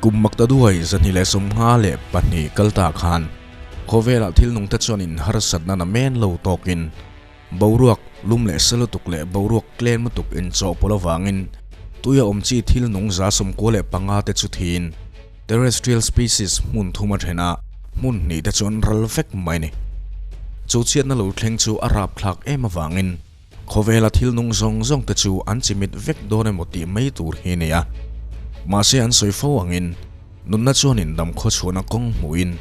Kum maktaduai 252 kal ta khan khawvelah thil nung te chuan in harsatna na men lo tawkin boruak lum leh salutuk leh boruak tlen mutuk in chawhpawlh avangin tuia awm chi thil nung 95 te chu thin terrestrial species hmun thuma thena hmun hnih te chuan ral vek mai ni. Chu chhiatna lo thleng chu a rap thlak em awangin khawvela thil nung zawng zawng te chu an chimit vek dawn emaw tih mai tur hi ni a. Mahse an sawi fo angin nunna chuan in dam khaw chhuahna kawng hmuhin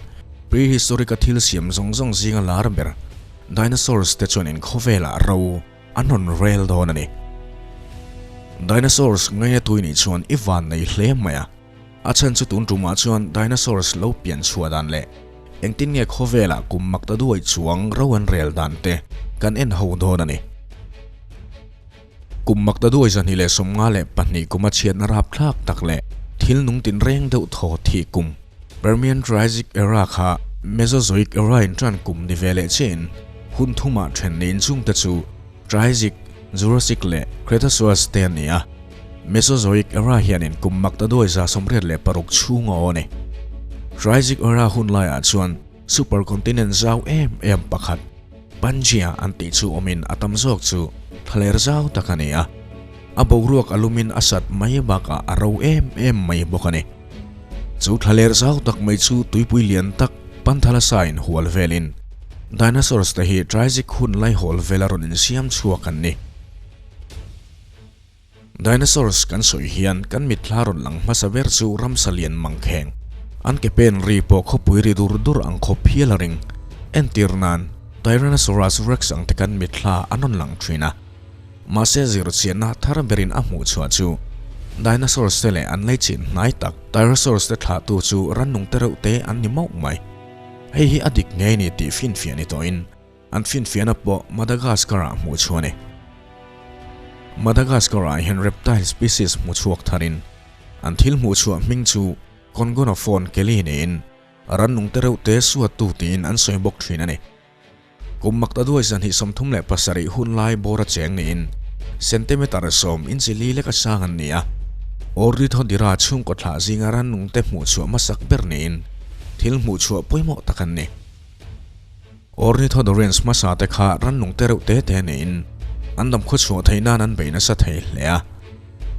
prehistoric a thil siam zawng zawng zinga lar ber dinosaurs te chuan in khawvela ro an rawn rel dawn ani. Dinosaurs ngaina tui ni chuan i van nei hle mai a. A chan chu tun tumah chuan dinosaurs lo pian chhuah dan leh engtin nge khawvela kum maktaduai chuang ro an rel dan te kan en ho dawn ani. Kum maktaduai 252 kum a chhiatna rap thlak tak leh thil nung tin reng deuh thaw thi kum Permian Triassic era kha Mesozoic era in tran kum ni ve leh chin hun thuma then niin chung te chu Triassic, Jurassic leh Cretaceous te an ni a. Mesozoic era hianin kum maktaduai 86 chhunga aw ni. Triassic era hun laiah chuan supercontinent zau em em pakhat Pangea an tih chu awmin a tam zawk chu thlaler zau tak a ni a. A boruak alumin a sat mai bakah a ro em em mai bawk a ni. Chu thlaler zau tak mai chu tuipui lian tak Panthalassa in hual velin dinosaurs te hi Triassic hun lai hawl vela rawn insiam chhuak an ni. Dinosaurs kan sawi hian kan mitthla rawn lang hmasa ber chu ramsa lian mangkheng. An ke pen ri pawh khawpui ri dur dur ang khawp hial a ring. Entir nan Tyrannosaurus rex ang te kan mitthla an rawn lang thin a. Mahse zirchianna thar berin a hmuh chhuah chu dinosaurs te leh an lei chin hnai tak Tyrannosaurus te thlah tu chu rannung te reuh te an ni mauh mai. Hei hi a dik ngei ni tih finfiah ni tawhin an finfiahna pawh Madagascar ah hmuh chhuah ni. Madagascar ah hian reptile species hmu chhuak tharin an thil hmuh chhuah hming chu Kongonophone kelly niin rannung te reuh te suat tu tiin an sawi bawk thin a ni. Kum maktaduai 237 hun lai bawr a cheng niin centimeter 10 inch li lek a sang an ni a. Ornithodira chhungkaw thlah zinga rannung te hmuh chhuah hmasak ber niin thil hmuh chhuah pawimawh tak an ni. Ornithodorans hmasa te kha rannung te reuh te te niin an dam khaw chhuah theih nan an bei nasa thei hle a.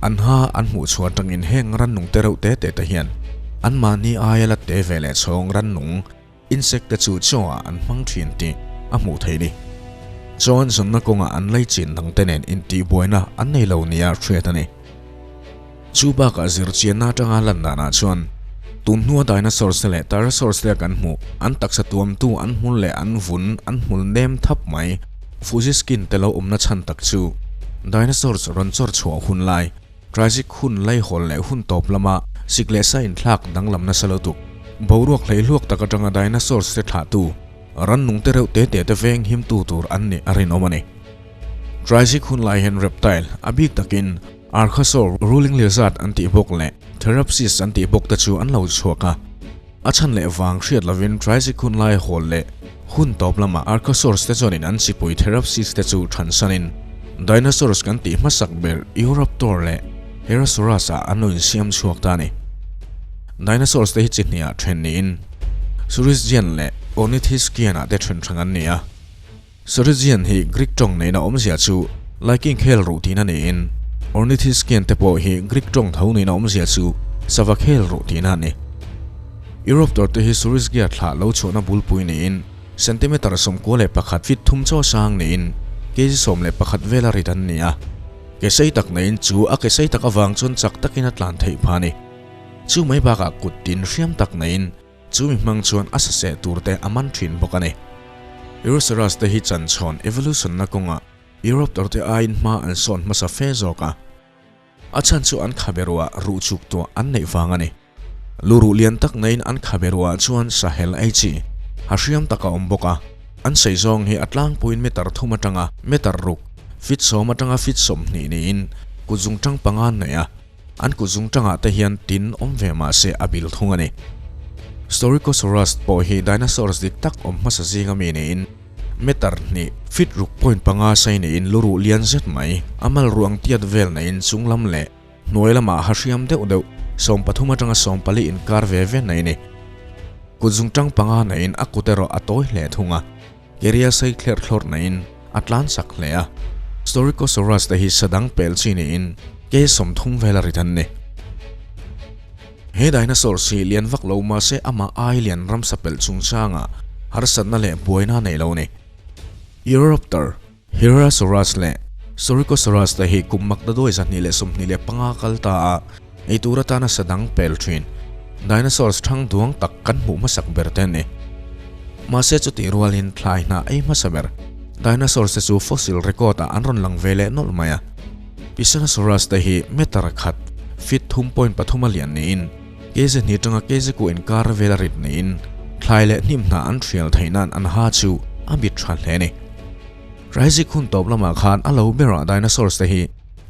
An ha an hmuh chhuah atangin heng rannung te reuh te te te hian an mahni aia la te ve leh chhawng rannung insect te chu chaw an hmang thin tih a hmuh thei ni. Chaw an zawnna kawngah an lei chin dang te nen intihbuaina an nei lo nia hriat a ni. Chu bakah zirchianna atanga lan danah chuan tun hnua dinosaurs te leh pterosaurs te kan hmuh an taksa tuamtu an hmul leh an vun an hmul nem thap mai fuzzy skin te lo awmna chhan tak chu dinosaurs rawn chawr chhuah hun lai Triassic hun lai hawl leh hun tawp lama sik leh sa inthlak danglam nasa lo tuk. Boruak hlei hluak tak atanga dinosaurs te thlah tu rannung te reuh te te te veng him tu tur an ni a rinawm a ni. Triassic hun lai hian reptile a bik takin Archosaur, ruling lizard an tih bawk leh Therapsis an tih bawk te chu an lo chhuak a. A chhan leh vang hriat lovin Triassic hun lai hawl leh hun tawp lama Archosaurs te chuanin an chipui Therapsis te chu thansanin dinosaurs kan tih hmasak ber Eoraptor leh Herrerasaurus ah an lo insiam chhuak ta a ni. Dinosaurs te hi chi hnih ah then niin Saurischian leh Ornithischian ah te then hrang an ni a. Saurischian hi Greek tawng neihna awmzia chu laiking khel ruh tihna niin Ornithischian te pawh hi Greek tawng tho neihna awmzia chu sava khel ruh tihna a ni. Eoraptor te hi Saurischia thlah lo chhuahna bulpui niin centimeter 91 feet 3 chaw sang niin kg 11 vela rit an ni a. Ke sei tak neiin chu a ke sei tak awang chuan chak takin a tlan theih pha ni. Chu mai bakah kut tin hriam tak neiin chu mi hmang chuan a saseh tur te a man thin bawk a ni. Eurosaurus te hi chanchhawn evolution na kawnga Eoraptor te aiin hma an sawn hmasa fe zawk a. A chan chu an khaberuah ruh chuk tuah an neih vang a ni. Luruh lian tak neiin an khaberuah chuan sahel ei chi ha hriam tak a awm bawk a. An sei zawng hi a tlangpuiin meter 3 atanga meter 6, feet 10 atanga feet 20 niin kutzung tang panga an nei a. An kutzung tangah te hian tin awm ve mahse a bil thung a ni. Staurikosaurus pawh hi dinosaurs dik tak awm hmasa zinga mi niin meter 2, feet 6.5 sei niin luruh lian zet mai, a mal ruang tiat vel neiin chunglam leh hnuai lamah ha hriam deuh deuh. 13 atanga 14 inkar ve ve nei ni. Kut zungtang panga neiin a kut erawh a tawi hle thung a, keria sei thler thlawr neiin a tlan chak hle a. Staurikosaurus te hi sadang pel chi niin ke 30 vel a rit an ni. He dinosaurs hi lian vak lo mahse amah ai lian ramsa pelh chungchangah harsatna leh buaina a nei lo ni. Eoraptor, Herrerasaurus leh Staurikosaurus te hi kum mak daduai 225 kal ta a, ei tur atana sa dang pel thin dinosaurs thang duang tak kan hmuh hmasak ber te an ni. Mahse chutih rualin thlai hnah ei hmasa ber dinosaurs te chu fossil record ah an rawn lang ve leh nawlh mai a. Pisanosaurus te hi meter khat, feet 3.3 a lian niin kz hnih atanga kz ku inkar vel a rit niin thlai leh hnim hnah an thial theih nan an ha chu a bit tha hle a ni. Triassic hun tawp lamah khan a lo berah dinosaurs te hi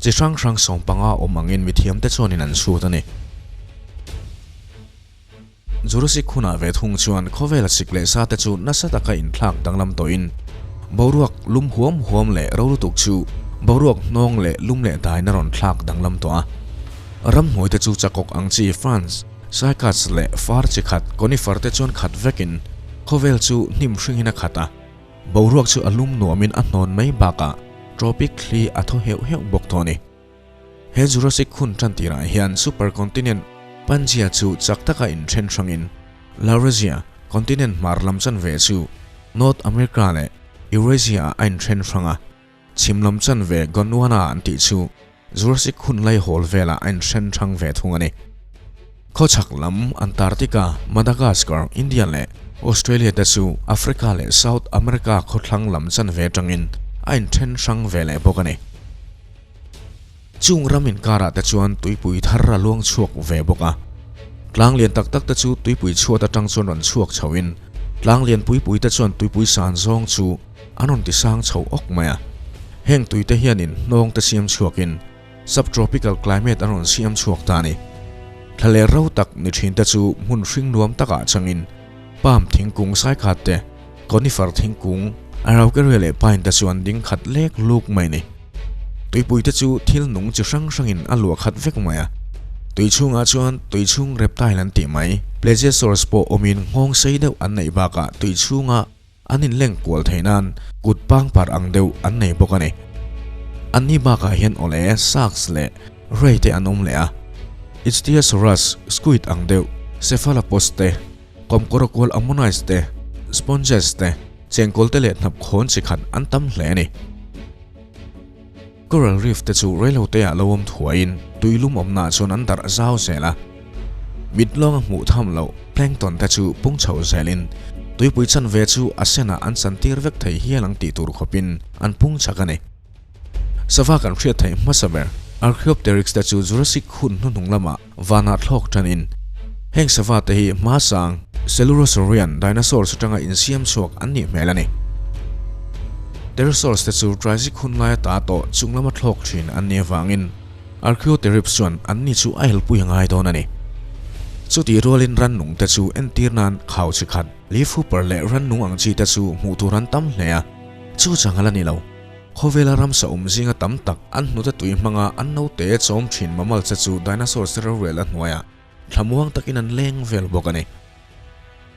chi hrang hrang 15 awm angin mithiamte chuanin an chhut a ni. Jurassic hunah ve thung chuan khawvela sik leh sa te chu nasa taka inthlak danglam tawhin boruak lum huam huam leh ro lutuk chu boruak hnawng leh lum leh daina rawn thlak danglam tawh a. Ramhnuai te chu chakawk ang chi ferns, cycads leh far chi khat conifer te chuan khat vekin khawvel chu hnim hringin a khat a. Boruak chu a lum nuamin a hnawn mai bakah tropic thli a thaw heuh heuh bawk tawh a ni. He Jurassic hun tan tirah hian supercontinent Pangaea chu chak taka inthen hrangin Laurasia continent hmar lam chanve chu North America leh Eurasia ah a inthen hrang a, chhim lam chanve Gondwana an tih chu Jurassic hun lai hawl velah a inthen hrang ve thung a ni. Khawchhak lam Antarctica, Madagascar, India leh Australia te chu Africa leh South America khawthlang lam chanve atangin a inthen hrang ve leh bawk a ni. Chung ram inkarah te chuan tuipui thar a luang chhuak ve bawk a. Tlang lian tak tak te chu tuipui chhuat atang chuan rawn chhuak chhoin tlang lian pui pui te chuan tuipui san zawng chu an rawn ti sang chho awk mai a. Heng tui te hianin hnawng te siam chhuakin subtropical climate an rawn siam chhuak ta a ni. Thlaler ro tak ni thin te chu hmun hring nuam takah changin palm thingkung saikhat te, conifer thingkung, araucaria leh pine te chu an ding khat lek luk mai a ni. Tuipui te chu thil nung chi hrang hrangin a luah khat vek mai a. Tui chhungah chuan tui chhung reptile an tih mai, plesiosaurs pawh awmin nghawng sei deuh an neih bakah tui chhunga an inleng kual theih nan kut pangpar ang deuh an nei bawk a ni. Anni bakah hian awle, sharks leh ray te an awm leh a. Ichthyosaurus, squid ang deuh, cephalopods te, kawmkawrakual ammonites te, sponges te, chengkawl te leh hnap khawn chi khat an tam hle a ni. Coral reef te chu reilote ah lo awm thuaiin tui lum awmna ah chuan an darh zau zel a. Mit lawnga hmuh tham loh plankton te chu pung chho zelin tuipui chanve chu a senah an chantir vek thei hial ang tih tur khawpin an pung chak a ni. Sava kan hriat theih hmasa ber Archaeopteryx te chu Jurassic hun hnuhnung lamah vanah thlawk tanin heng sava te hi hmasang Coelurosaurian dinosaurs atanga insiam chhuak an nih hmel a ni. Pterosaurs te chu Triassic hun laia ta tawh chung lama thlawk thin an nih avangin Archaeopteryx chuan anni chu a helpui a ngai dawn a ni. Chutih rualin rannung te chu entir nan khau chi khat, leafhopper leh rannung ang chi te chu hmuh tur an tam hle a, chu chang a la ni lo. Khawvela ramsa awm zinga tam tak an hnute tui hmanga an naute chawm thin mammal che chu dinosaurs te rorel a hnuaiah thlamuang takin an leng vel bawk a ni.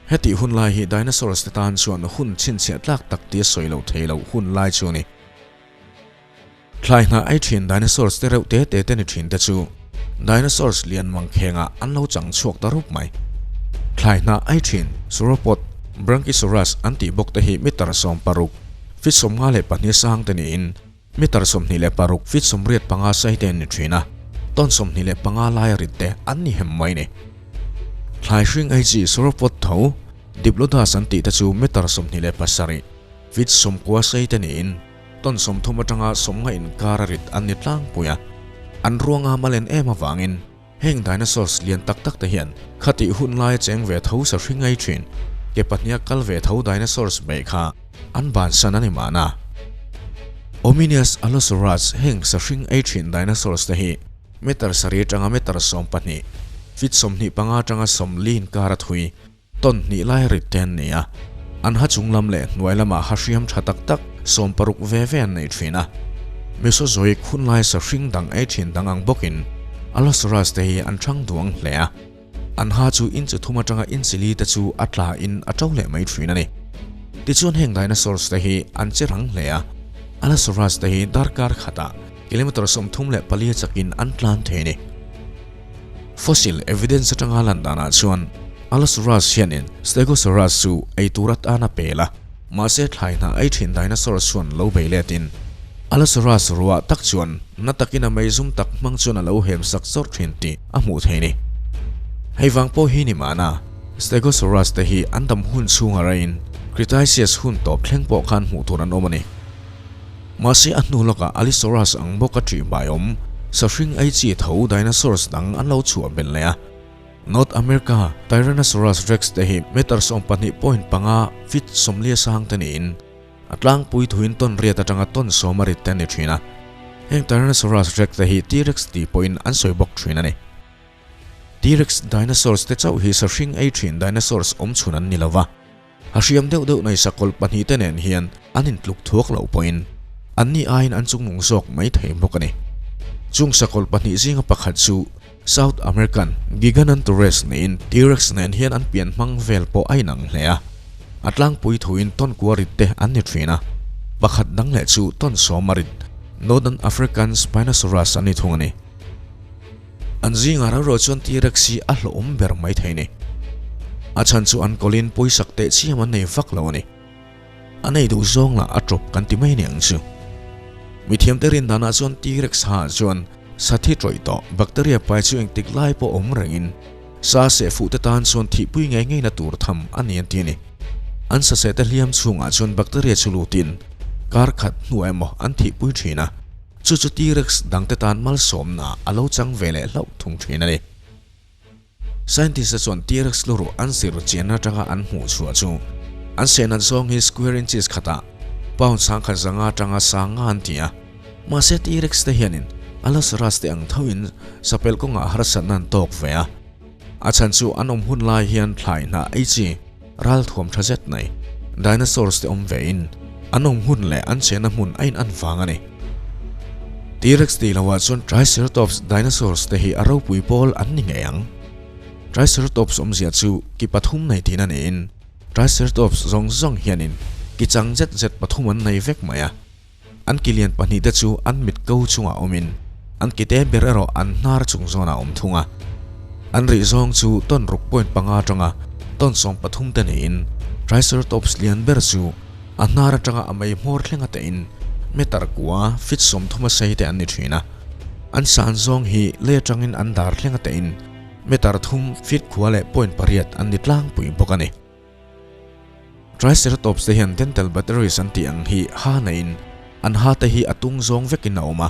Hetih hun lai hi dinosaurs te tan chuan hun chhinchhiah tlak tak tia sawi loh thei loh hun lai chu a ni. Thlai hnah ai thin dinosaurs te reuh te te te ni thin te chu dinosaurs lian mangkhengah an lo chang chhuak ta rup mai. Thlai hnah ai thin sauropod, Brachiosaurus an tih bawk te hi meter 16, Feet 52 sang te niin meter 26 feet 85 sei te an ni thin a, ton 25 laia rit te an ni hem mai ni. Thlai hring ai chi sauropod tho Diplodus an tih te chu meter 27 feet 90 sei te niin ton 30 atanga 50 inkar a rit an ni tlangpui a, an ruanga malen em avangin Heng dinosaurs lian tak tak te hian khatih hun laia cheng ve tho sa hri ngai thin, ke pahniha kal ve tho dinosaurs mai kha an bansan a ni mahna. Ominias Allosaurus heng sa hring ei thin dinosaurs te hi meter sarih atanga meter 12, feet 25 atanga 40 inkar a thui. Tawn hnih lai rit te an ni a, an ha chung lam leh hnuai lamah ha hriam tha tak tak 60 ve ve an nei thin a. Mesozoic hun lai sa hring dang ei thin dang ang bawkin Allosaurus te hi an hrang duang hle a. An ha chu inch thum atanga inch li te chu a tla in a to leh mai thin a ni. Tichuan heng dinosaurs te hi an che rang hle a, Allosaurus te hi darkar khatah kilometer 34 chakin an tlan thei a ni. Fossil evidence atanga lan danah chuan Allosaurus hianin Stegosaurus chu ei tur atan a pel a, mahse thlai hnah ei thin dinosaurs chuan lo bei letin Allosaurus ruah tak chuan na takin a meizum tak hmang chuan a lo hem sak zawrh thin tih a hmuh theih a ni. Hei vang pawh hi ni mahna, Stegosaurus te hi an dam hun chhunga reiin Cretaceous hun tawp thleng pawh khan hmuh tur an awm a ni. Mahse a hnu lawkah Allosaurus ang bawka ṭih bai awm, sahring ei chi tho dinosaurs dang an lo chhuah belh leh a. North America Tyrannosaurus rex te hi meter 12.5 feet 40 sang te niin a tlangpui thuin tawn riat atanga tawn 10 a rit te a ni thin a. Heng Tyrannosaurus rex te hi T-rex tih pawhin an sawi bawk thin a ni. T-rex dinosaurs te chauh hi sahring ei thin dinosaurs awmchhun an ni lova. A hriam deuh deuh nei sakawlh pahnihte nen hian an intluk thuak loh pawhin anni aiin an chungnung zawk mai thei bawk a ni. Chung sakawlh pahnih zinga pakhat chu South American Gigananthorus niin T-Rex nen hian an pian hmang vel pawh a inang hle a. A tlangpui thuin tawn kua rit te an ni thin a, pakhat dang leh chu tawn 10 a rit Northern African Spinosaurus an ni thung a ni. An zingah rau rau chuan T-Rex hi a hlawhawm ber mai thei ni. A chhan chu an kawlin pawisak teh chiam an nei vak lo a ni. A nei duh zawng lah a tawp kan ti mai ni ang chu. Mithiamte rin danah chuan T-Rex ha chuan sathi tawih tawh bacteria pai chu engtik lai pawh awm rengin sa seh fuh te tan chuan thihpui ngei ngeina tur tham a ni an ti a ni. An sa seh te hliam chhungah chuan bacteria chu lutin kar khat hnuah emaw an thihpui thin a. Chu chu T-Rex dangte tan malsawmna a lo chang ve leh hlauh thung thin a ni. Scientist-te chuan T-Rex lu ruh an zir chian atanga an hmuh chhuah chu an sehnat zawng hi square inches khatah pound sangkhat zanga atanga sang nga an ti a. Mahse T-Rex te hianin Allosaurus te ang thoin sapel kawngah harsatna an tawk ve a. A chhan chu an awm hun lai hian thlai hnah ei chi ralthuam tha zet nei dinosaurs te awm vein an awm hun leh an chenna hmun a in an vang a ni. T-Rex tih lohah chuan Triceratops dinosaurs te hi a ropui pawl an ni ngei ang. Triceratops awmzia chu ki pathum nei thin a niin Triceratops zawng zawng hianin ki chang zet zet pathum an nei vek mai a. An ki lian pahnihte chu an mit ko chungah awmin an ki te ber erawh an hnar chung zawnah awm thung a. An rih zawng chu tawn ruk point panga atanga tawn 13 te niin Triceratops lian ber chu a hnar atanga a mei hmawr thlenga tein meter kua feet 30 a sei te an ni thin a. An san zawng hi lei atangin an dar thlenga tein meter 3 feet kua leh point pariat an ni tlangpui bawk a ni. Triceratops te hian dental batteries an tih ang hi ha neiin an ha te hi a tung zawng vekin a awm a.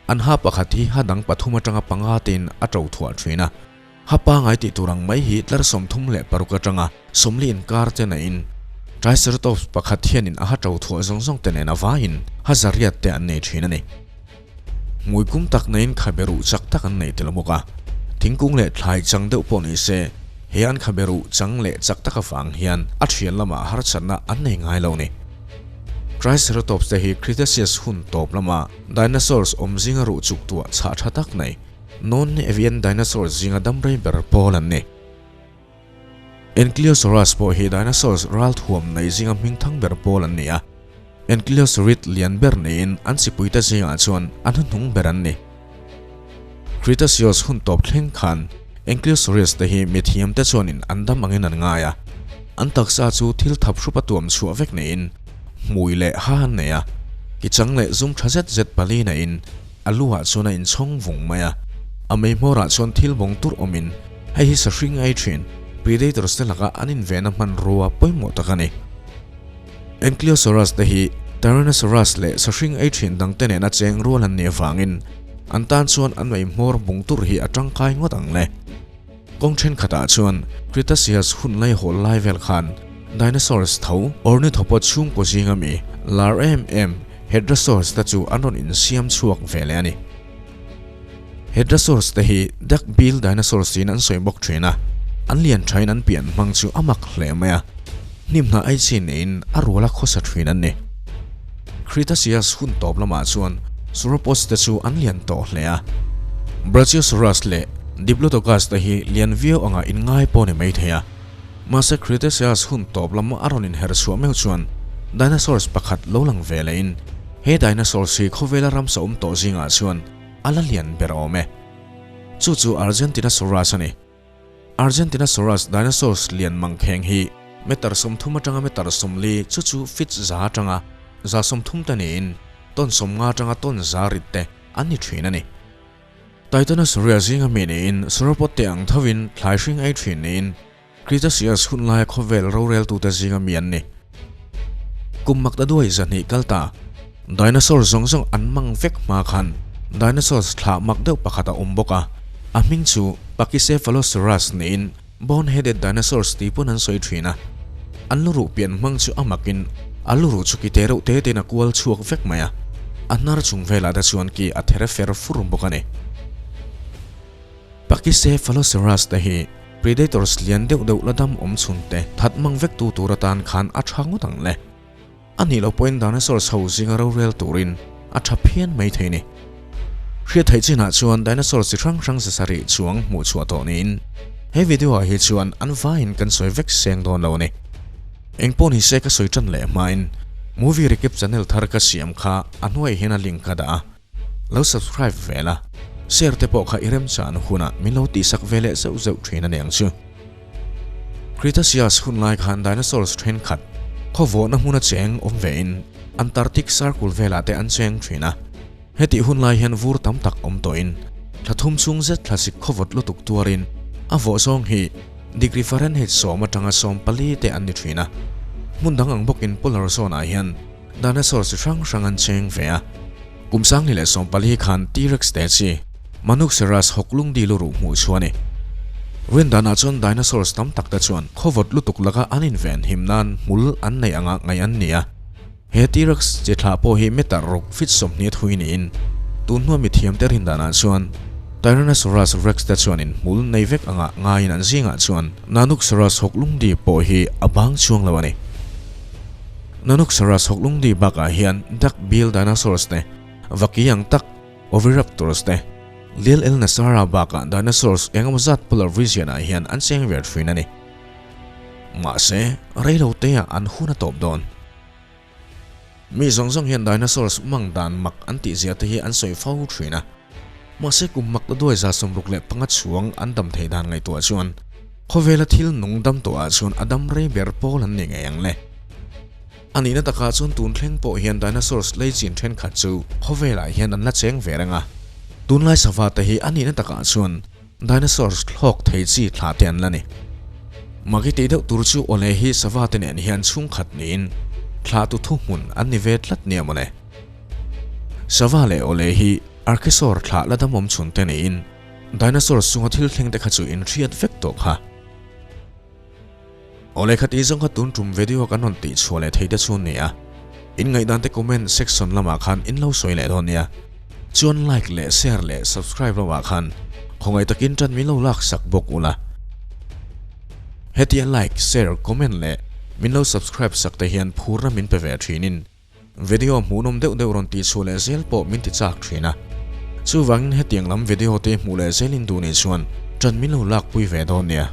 An ha pakhat hi ha dang pathum atanga panga tein a to thuah thin a. Ha pangai tih tur ang mai hi tlar 36 atanga 40 inkar te neiin Triceratops pakhat hianin a ha to thuah zawng zawng te nen a vaiin ha zariat te an nei thin a ni. Hmui kum tak neiin khabe ruh chak tak an nei tel bawk a, thingkung leh thlai chang deuh pawh ni se, he an khabe ruh chang leh chak tak avang hian a thian lamah harsatna an nei ngai lo ni. Triceratops te hi Cretaceous hun tawp lama dinosaurs awm zinga ruh chuk tuah chhah tha tak nei, non-avian dinosaurs zinga dam rei ber pawl an ni. Ankylosaurus pawh hi dinosaurs ralthuam nei zinga hming thang ber pawl an ni a. Ankylosaurid lian ber niin an chipuite zingah chuan a hnuhnung ber an ni. Cretaceous hun tawp thleng khan Ankylosaurus te hi mithiamte chuanin an dam angin an ngai a. An taksa chu thil thap hrup a tuam chhuah vek niin hmui leh ha an nei a. Kichang leh zum tha zet zet pali naiin a luah chuan a inchhawng vung mai a. A mei hmawrah chuan thil bawng tur awmin Hei hi sahring ei thin, predators te laka an invenna hmanrua pawimawh tak a ni. Ankylosaurus te hi Tyrannosaurus leh sahring ei thin dangte nena cheng rual an nih avangin an tan chuan an mei hmawr bung tur hi a tangkai ngawt ang le. Kawng thenkhatah chuan Cretaceous hun lai hawl lai vel khan dinosaurs tho ornithopod chhungkaw zinga mi lar em em Hadrosaurs te chu an rawn insiam chhuak ve leh a ni. Hadrosaurs te hi duck bill dinosaurs tiin an sawi bawk thin a, an lian thain an pian hmang chu a mak hle mai a, hnim hnah ei chin neiin a ruala khawsa thin an ni. Cretaceous hun tawp lamah chuan sauropods te chu an lian tawh hle a. Brachiosaurus leh Diplodocus te hi lian viau anga inngai pawh ni mai thei a. Mahse Cretaceous hun tawp lam a rawn inher chhuah meuh chuan dinosaurs pakhat lo lang ve lehin he dinosaurs hi khawvela ramsa awm tawh zingah chuan a la lian ber awm e. Chu chu Argentinosaurus a ni. Argentinosaurus dinosaurs lian mangkheng hi meter 30 atanga meter 40 chu chu feet za atanga 130 te niin ton 50 atanga ton 100 rit te an ni thin a ni. Titanosaurus zinga mi niin sauropod te ang thovin thlai hring ei thin niin Cretaceous hun laia khawvel roreltute zinga mi an ni. Kum mak ta duai 200 kal ta, dinosaur zawng zawng an mang vek hma khan dinosaurs thlah mak deuh pakhat a awm bawk a, a hming chu Pachycephalosaurus niin bone-headed dinosaurs tih pawn an sawi thin a. An lu ruh pian hmang chu a makin a lu ruh chu ki te reuh te tein a kual chhuak vek mai a, a hnar chung velah te chuan ki a there fer fur bawk a ni. Pachycephalosaurus te hi predators lian deuh deuh la dam awm chhun te that mang vek tu tur atan khan a tha ngawt ang le. A nih loh pawhin dinosaurs ho zinga rorel turin a tha phian mai thei ni. Hriat theih chinah chuan dinosaurs chi hrang hrang 700 chuang hmuh chhuah tawh niin he video ah hi chuan an vaiin kan sawi vek seng dawn lo a ni. Engpawh ni se ka sawi tan leh hmain movie recap channel thar ka siam kha a hnuaiah hian a link ka dah a. Lo subscribe ve la, share te pawh kha i remchan hunah min lo tihsak ve leh zeuh zeuh thin a ni ang chu. Cretaceous hun lai khan dinosaurs thenkhat khawvawhna hmuna cheng awm vein Antarctic Circle velah te an cheng thin a. Hetih hun lai hian vur tam tak awm tawhin thla thum chhung zet thlasik khawvawt lutuk tuarin a vawh zawng hi degree Fahrenheit 10 atanga 14 te an ni thin a. Hmun dang ang bawkin polar zone ah hian Dinosaur chi hrang hrang an cheng ve a. Kum 2014 khan T-Rex te chi Manuksaurus hawklung dil ruh hmuh chu a ni. Rindanah chuan dinosaurs tam tak te chuan khawvawt lutuk laka an inven him nan hmul an neih anga ngaih an ni a. He T-Rex chi thlah pawh hi meter ruk feet 20 thui niin tun hnua mithiamte rindanah chuan Tyrannosaurus rex te chuanin hmul nei vek anga ngaiin an zingah chuan Nanuqsaurus hawklung dil pawh hi a bang chuang lo a ni. Nanuqsaurus hawklungdi bakah hian duck bill dinosaurs te, vaki ang tak Oviraptors te, Lil el Nasara bakah dinosaurs eng emaw zat polar region ah hian an cheng ve thin a ni. Mahse, reilo te ah an hun a tawp dawn. Mi zawng zawng hian dinosaurs mang dan mak an tih zia te hi an sawi fo thin a. Mahse kum mak ta duai 65 chhuang an dam thei dan ngaihtuah chuan khawvela thil nung dam tawh ah chuan a dam rei ber pawl an ni ngei ang le. A nihna takah chuan tun thleng pawh hian dinosaurs lei chin thenkhat chu khawvelah hian an la cheng ve reng a. Tunlai sava te hi a nihna takah chuan dinosaurs thlawk thei chi thlah te an la ni. Maki tih deuh tur chu awle hi sava te nen hian chhungkhat niin thlah tu thuhmun an ni ve tlat nia mawle. Sava leh awle hi archosaur thlah la damawm chhun te niin dinosaurs chunga thil thleng te kha chu inhriat vek tawh kha. Awle kha tih zawng kha tun tum video kan rawn tih chhuah leh thei te chu nia. In ngaihdan te comment section lamah khan in lo sawi leh dawn nia. Chuan like leh share leh subscribe lamah khan khawngaih takin tan min lo lak sak bawk ula. Hetia like, share, comment leh min lo subscribe sak te hian phurna min pe ve thinin video hmuhnawm deuh deuh rawn tih chhuah leh zel pawh min ti chak thin a. Chuvangin hetiang lam video te hmuh leh zelin duh nih chuan tan min lo lak pui ve dawn nia.